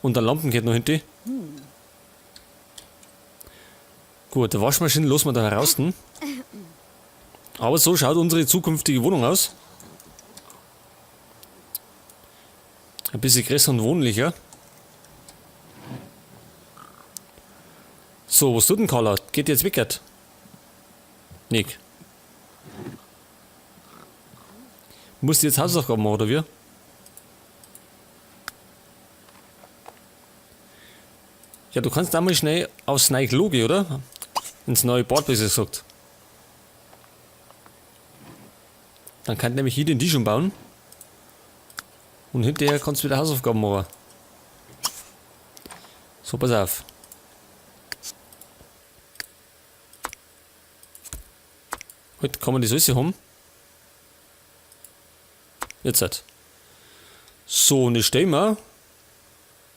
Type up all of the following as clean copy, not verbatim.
Und der Lampen geht noch hinten. Gut, die Waschmaschine lassen wir da heraus. Aber so schaut unsere zukünftige Wohnung aus. Ein bisschen größer und wohnlicher. So, was tut denn Carla? Geht jetzt weg? Nick. Musst du jetzt Hausaufgaben machen, oder wie? Ja, du kannst einmal schnell aufs neue Klo gehen, oder? Ins neue Bad, besser gesagt. Dann kann nämlich hier den Tisch umbauen. Und hinterher kannst du wieder Hausaufgaben machen. So, pass auf. Heute kann man die Süße haben. Jetzt halt. So, und jetzt stehen wir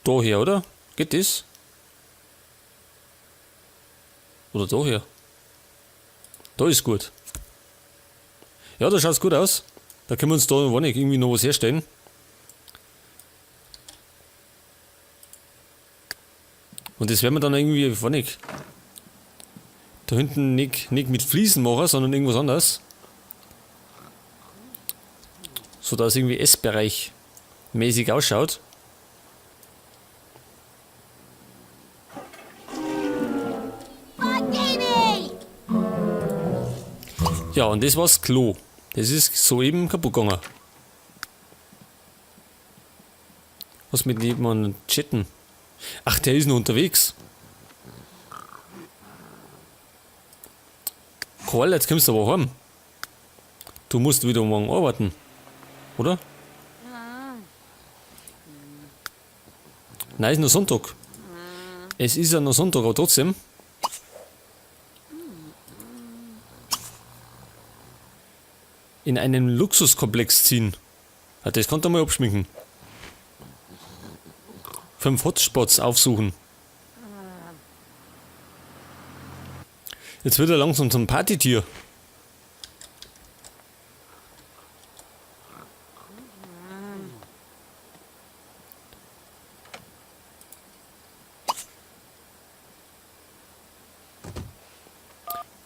da her, oder? Geht das? Oder da her? Da ist gut. Ja, da schaut's gut aus. Da können wir uns da nicht irgendwie noch was herstellen. Und das werden wir dann irgendwie, weiß nicht, da hinten nicht mit Fliesen machen, sondern irgendwas anderes. So dass es irgendwie Essbereich mäßig ausschaut. Ja, und das war's Klo. Das ist soeben kaputt gegangen. Was mit jemandem chatten? Ach, der ist noch unterwegs. Karl, jetzt kommst du aber heim. Du musst wieder morgen arbeiten. Oder? Nein, ist noch Sonntag. Es ist ja noch Sonntag, aber trotzdem. In einen Luxuskomplex ziehen. Ja, das kann er mal abschminken. 5 Hotspots aufsuchen. Jetzt wird er langsam zum Partytier.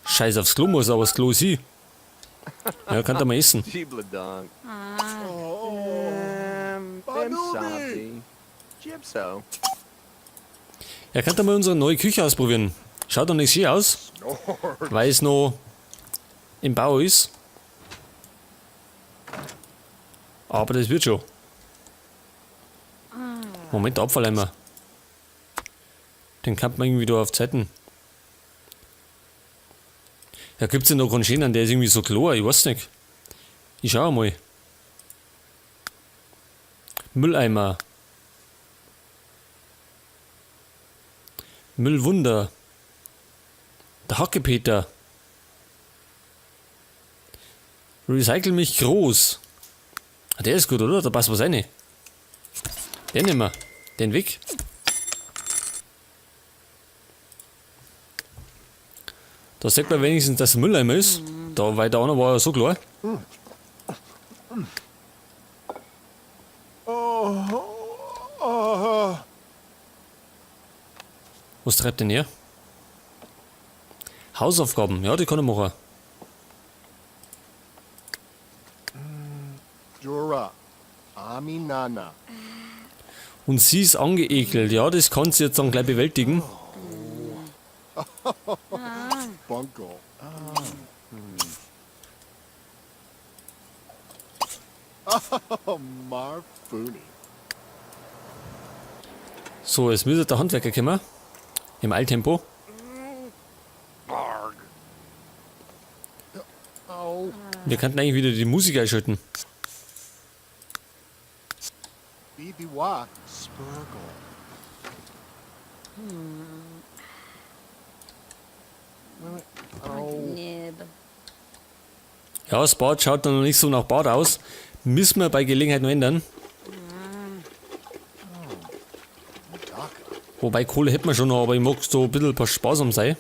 Scheiß aufs Klo muss, aber das Klo ist hier. Ja, kann da mal essen. Ja, kann da mal unsere neue Küche ausprobieren. Schaut doch nicht schön aus, weil es noch im Bau ist. Aber das wird schon. Moment, der Abfalleimer. Den kann man irgendwie da auf Zeiten. Ja, gibt's denn noch keinen schönen, der ist irgendwie so klar, ich weiß nicht. Ich schau mal. Mülleimer. Müllwunder. Der Hackepeter. Recycle mich groß. Ah, der ist gut, oder? Da passt was rein. Den nehmen wir. Den weg. Da sieht man wenigstens, dass es Mülleimer ist. Da, weil der andere war ja so klar. Was treibt denn er? Hausaufgaben, ja, die kann ich machen. Und sie ist angeekelt, ja, das kann sie jetzt dann gleich bewältigen. So, jetzt müsste der Handwerker kommen. Im Eiltempo. Wir könnten eigentlich wieder die Musik einschalten. Ja, das Bad schaut noch nicht so nach Bad aus. Müssen wir bei Gelegenheit noch ändern. Wobei Kohle hätten wir schon noch, aber ich mag so ein bisschen sparsam sein.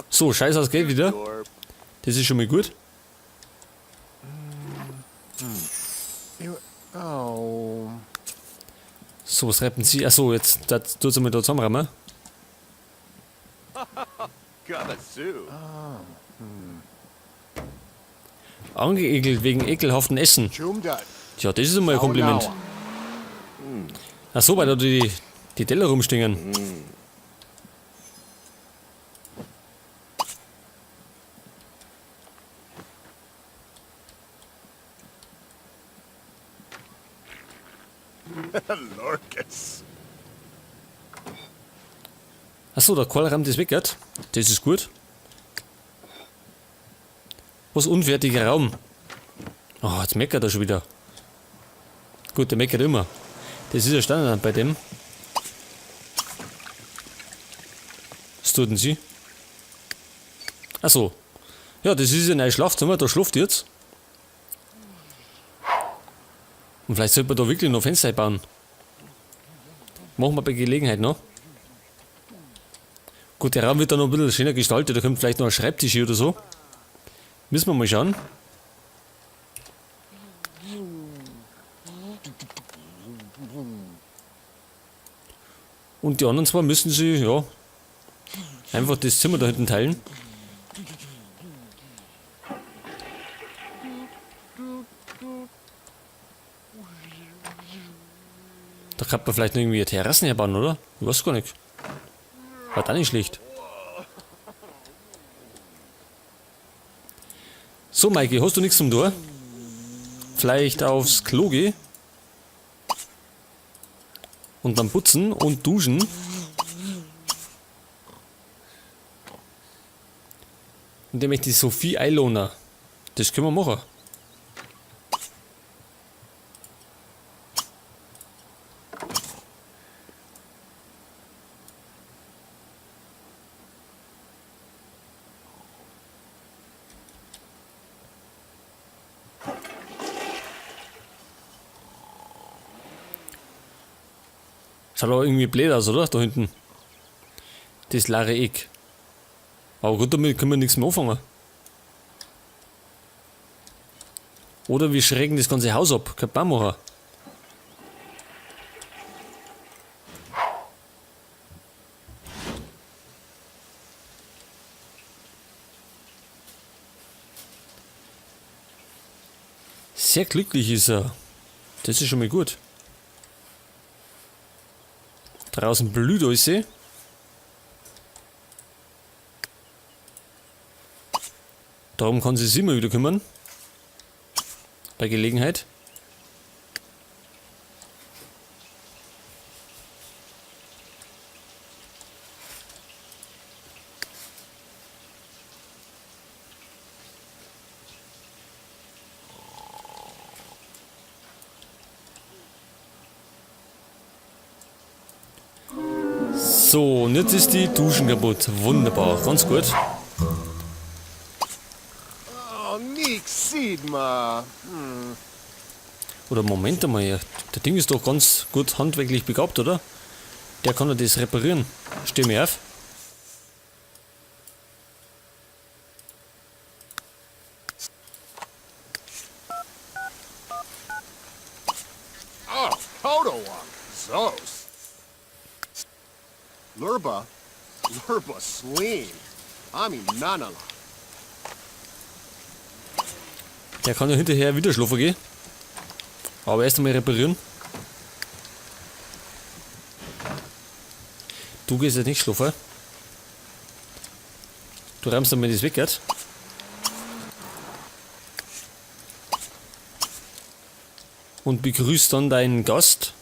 So, scheiß aus Geld wieder. Das ist schon mal gut. So, was retten Sie? Achso, jetzt tut sie mal da zusammenräumen. Angeekelt wegen ekelhaften Essen. Tja, das ist einmal ein Kompliment. Achso, weil da die Teller rumstehen. Achso, der Karl rammt das weg, gell? Das ist gut. Was unfertiger Raum. Oh, jetzt meckert er schon wieder. Gut, der meckert immer. Das ist ja Standard bei dem. Was tut denn sie? Achso. Ja, das ist ja ein neues Schlafzimmer, da schlaft jetzt. Und vielleicht sollte man da wirklich noch Fenster bauen. Machen wir bei Gelegenheit noch. Gut, der Raum wird dann noch ein bisschen schöner gestaltet. Da kommt vielleicht noch ein Schreibtisch hier oder so. Müssen wir mal schauen. Und die anderen zwei müssen sie, ja, einfach das Zimmer da hinten teilen. Da kann man vielleicht noch irgendwie eine Terrasse herbauen, oder? Ich weiß gar nicht. War da nicht schlecht. So, Maike, hast du nichts zum Tor? Vielleicht aufs Klo gehen? Und dann putzen und duschen. Und dann möchte ich Sophie Eilona. Das können wir machen. Schaut aber irgendwie blöd aus, oder? Da hinten. Das leere Eck. Aber gut, damit können wir nichts mehr anfangen. Oder wir schrägen das ganze Haus ab. Könnte man auch machen. Sehr glücklich ist er. Das ist schon mal gut. Draußen blüht alles. Darum kann sie sich immer wieder kümmern. Bei Gelegenheit. So, und jetzt ist die Duschen kaputt. Wunderbar, ganz gut. Oh, nix Sigma. Oder Moment einmal, ja. Der Ding ist doch ganz gut handwerklich begabt, oder? Der kann ja das reparieren. Steh mir auf. Oh, Kodowak, Zos. Lurba, Lurba Sleen, Ami Nanala. Der kann ja hinterher wieder schlafen gehen. Aber erst einmal reparieren. Du gehst jetzt nicht schlafen. Du räumst einmal das weg, jetzt. Und begrüßt dann deinen Gast.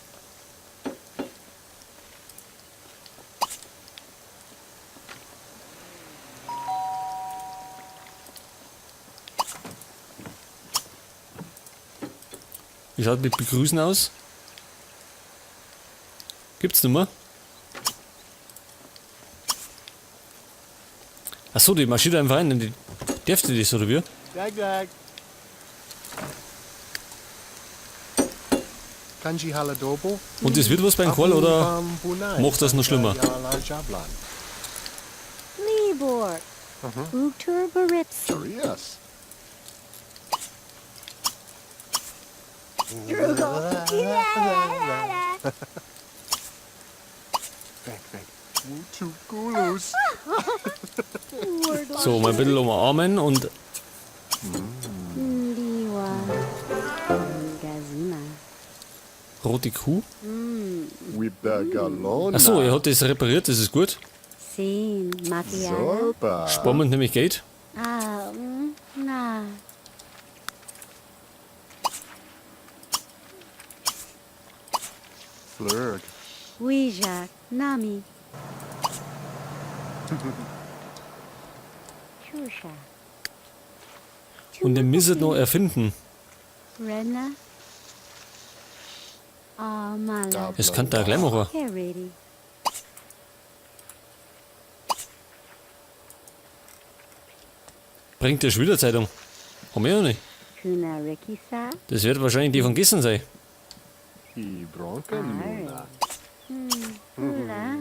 Wie schaut mit Begrüßen aus? Gibt's nicht mehr? Achso, die marschiert einfach rein. Die dürfte das, oder wie? Dag, dag. Kanji Haladobo. Und das wird was beim Karl, oder macht das noch schlimmer? Tubor. Ugtur Baripsi. Tarias. Drugo. La. Bank, bank. Wutu gulus. So, mal ein bisschen umarmen und Ndiwa. Gazima. rote Kuh. Wibagalona. Achso, er hat das repariert, das ist gut. Sin. Makiana. Zorba. Sparen wir nämlich Geld. Ah, na. Flurg. Ouija. Nami. Chusha. Und den müssen noch erfinden. Renna. Ah, Mala. Das kann der gleich machen. Caridi. Bringt der schon wieder Zeitung. Haben wir ja nicht. Kuna Rikisa. Das wird wahrscheinlich die von gestern sein. I bronca nuna. Hula.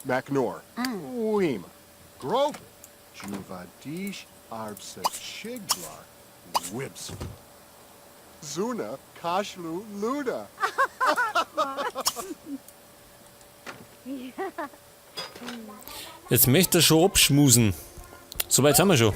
Macnor. Ah. Wima. Grope. Juvadish Arbsa Chiglar. Wibs. Zuna Kashlu Luda. Jetzt möchte er schon abschmusen. Soweit sind wir schon.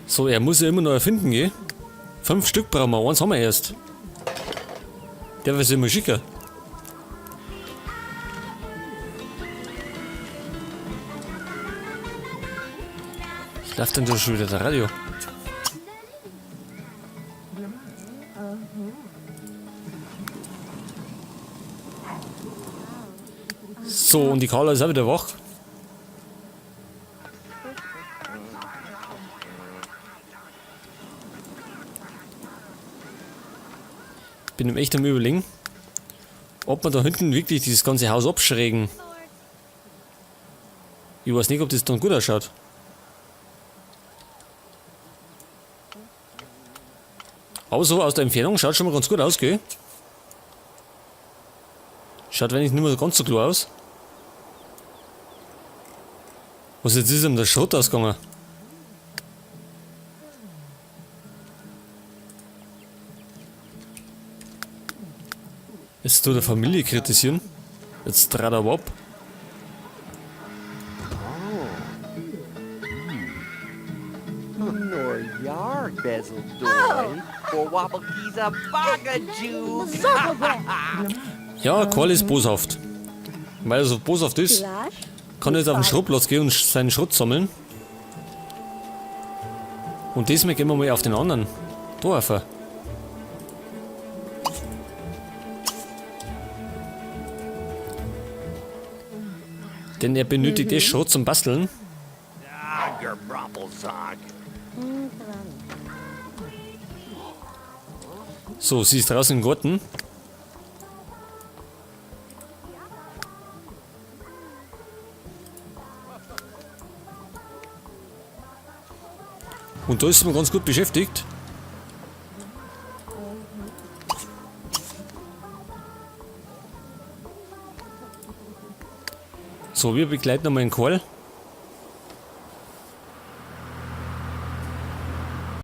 So, er muss ja immer noch erfinden, gell? 5 Stück brauchen wir, eins haben wir erst. Der wird immer schicker. Was läuft denn da schon wieder der Radio? So, und die Carla ist auch wieder wach. Bin im echt am Überlegen, ob wir da hinten wirklich dieses ganze Haus abschrägen. Ich weiß nicht, ob das dann gut ausschaut. Aber so aus der Entfernung schaut schon mal ganz gut aus, gell? Schaut wenn nicht mehr ganz so klar aus. Was jetzt ist ihm der Schrott ausgegangen? Jetzt tut er Familie kritisieren. Jetzt dreht er ab. Nor yar bezel doy for wabakiza bagajuk. Ja, Karl ist boshaft. Weil er so boshaft ist, kann er jetzt auf den Schrottplatz gehen und seinen Schrott sammeln. Und diesmal gehen wir mal auf den anderen. Da auf. Denn er benötigt eh Schrott zum Basteln. So, sie ist draußen im Garten. Und da ist man ganz gut beschäftigt. So, wir begleiten nochmal den Karl.